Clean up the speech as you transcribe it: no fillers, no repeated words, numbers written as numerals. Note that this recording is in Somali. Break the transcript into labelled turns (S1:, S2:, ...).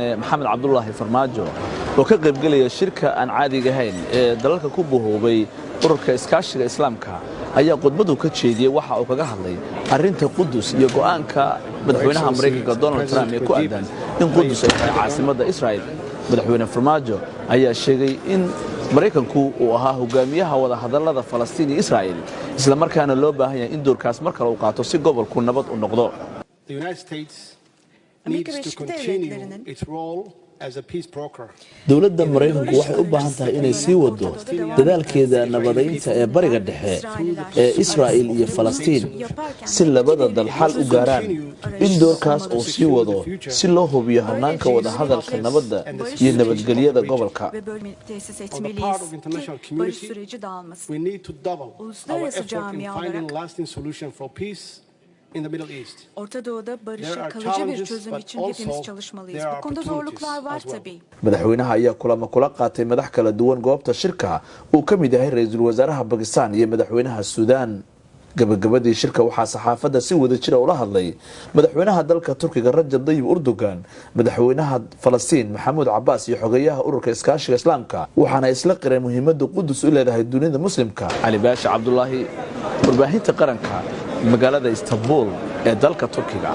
S1: Maxamed Cabdulaahi Farmaajo oo ka qaybgelaya shirka aan caadiga ahayn ee dalalka ku bahoobay Ururka Iskaashiga Islaamka ayaa khudbadu ka jeediyey waxa uu kaga hadlay arrinta Qudus iyo go'aanka madaxweynaha Maraykanka Donald Trump ee ku aadan in Qudus ay tahay caasimadda Israa'il. Madaxweyne Farmaajo ayaa sheegay in Maraykanku uu ahaa hogaamiyaha wadahadallada Falastiin iyo Israa'il, islamarkaana loo baahan yahay in doorkaas mar kale uu qaato si gobolku nabad u noqdo.
S2: The United States
S3: Amerika
S2: needs to
S3: Birleşik
S2: continue
S3: Devletleri'nin
S2: its role as a peace broker.
S1: Dowladda Maraykanku waxay u baahan tahay inay sii wado dadaalkeeda nabadaynta ee Bariga Dhexe ee Israa'il iyo Falastiin, si labada dal xal u gaaraan, in doorkaas uu sii wado si loo hubiyo hannaanka wadahadalka nabadda iyo nabadgelyada gobolka.
S3: Ve bölgeyi tesis
S2: On the part
S3: etmeliyiz
S2: of international
S3: ki barış
S2: community,
S3: süreci dağılmasın.
S2: we need to double our
S3: Uluslararası
S2: effort in
S3: camia
S2: finding
S3: olarak
S2: lasting solution for peace in the Middle East.
S3: Orta Doğu'da
S2: There
S3: barışa
S2: are
S3: kalıcı bir
S2: challenges,
S3: çözüm
S2: but
S3: için hepimiz
S2: also
S3: çalışmalıyız.
S2: there
S3: Bu
S2: are
S3: konuda
S2: opportunities
S3: zorluklar var
S2: as well.
S3: tabii.
S1: Madaxweynaha ayaa kulamo kula qaatay madax kala duwan goobta shirka, uu ka mid yahay ra-iisul wasaaraha Bakistan iyo madaxweynaha Suudaan. Gabagabadii shirka waxaa saxaafadda si wada jira ula hadlay madaxweynaha dalka Turkiga Rajab Dayib Erdogan, madaxweynaha Falastiin Maxamuud Cabaas iyo xogeyaha Ururka Iskaashiga Islaamka, waxaana isla qireen muhiimada Qudus u leedahay dunida Muslimka. Cali Baashi Cabdulaahi, Warbaahinta Qaranka, magaalada Istanbul ee dalka Turkiga.